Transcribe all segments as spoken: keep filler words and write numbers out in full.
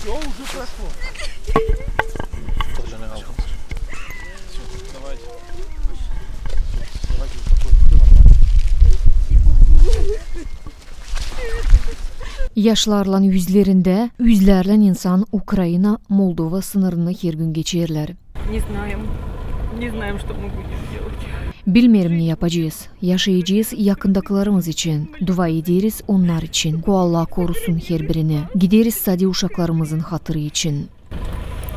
Что уже прошло? Yaşlarlan üzlerindä üzlärlän insan Ukraina, Moldova sınırını her gün geçerlär. Не знаем. Не знаем, что мы будем делать. Bilmeerim, ne yapacez. Yaşayacez yakındakılarımız için. Dua ederiz onnar için. Ko Allah korusun her birini. Gideriz sade uşaklarımızın hatırı için.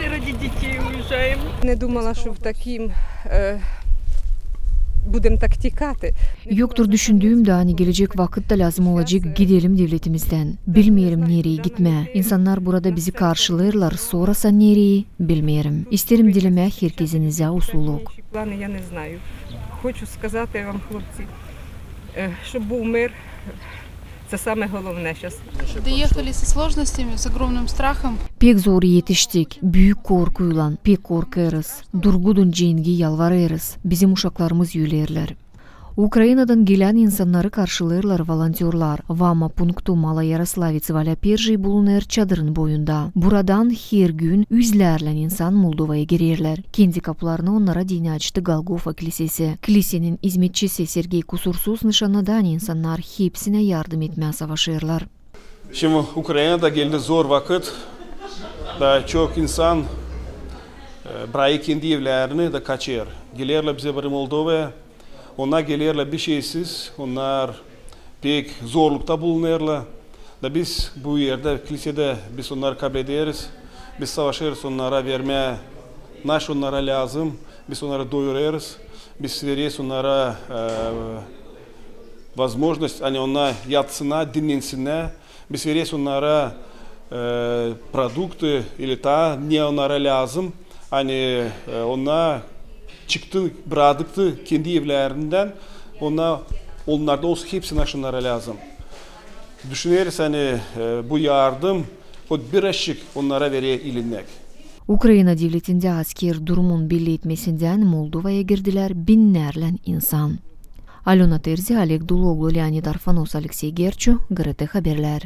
Ради детей уезжаем. Не думала, що в таким, е, будем так тікати. Yoktur düşündüüm dä, ani gelecek vakıt da lääzım olacek gidelim devletimizdän. Bilmeerim, nereyi gitmää. İnsannar burada bizi karşılêêrlar, sorasa nereyi, bilmeerim. İsteerim dilemää herkezinizä usuluk. Планы я не знаю. Хочу сказати вам, хлопці, е, щоб був мир, це саме головне щас. Доехали со сложностями, с огромным страхом. Pek zor etiştik, büük korkuylan, pek korkêrız. Durgudun cengi, yalvarêrız. Bizim uşaklarımız ölerlär. Ukrainadan gelän insannarı karşılêêrlar volontörlar. Vama punktu Mala Yaroslavets Valä Perjıy bulunêr çadırın boyunda. Buradan her gün üzlärlän insan Moldovaya girerlär. Kendi kapularını onnara deyni açtı Golgofa klisesi. Klisenin izmetçisi Sergey Kusursuz nışannadı, ani insannar hepsinä yardım etmää savaşêrlar. Şindi Ukrainada geldi zor vakıt. Da çok insan, e, brakêr kendi evlerini da kaçêr. Gelerlär bizä burayı Moldovaya. Onnar gelerlär bişeysiz, onnar pek zorlukta bulunêrlar. Da biz bu erdä, klisedä biz onnarı kablederiz. Biz savaşêrız onnara vermää, ne onnara lääzım. Biz onnarı doyurêrız. Biz vereriz onnara, e, возможность, ani onnar yatsınnar, dinnensinnär. Biz vereriz onnara, e, produktu ili taa, ne onnara lääzım. Ani, e, onnar çıktı, braktı kendi evlerindän, onnar, onnarda olsun hepsi, ne onnara lääzım. Düşüneriz, ani, e, bu yardım hot birazçık onnara verer ilinmäk. Ukraina devletindä asker durumun belli etmesindän Moldovaya girdilär binnärlän insan. Alöna Terzi, Oleg Duloglu, Leonid Arfanos, Aleksey Gerçu, GRT Haberlär.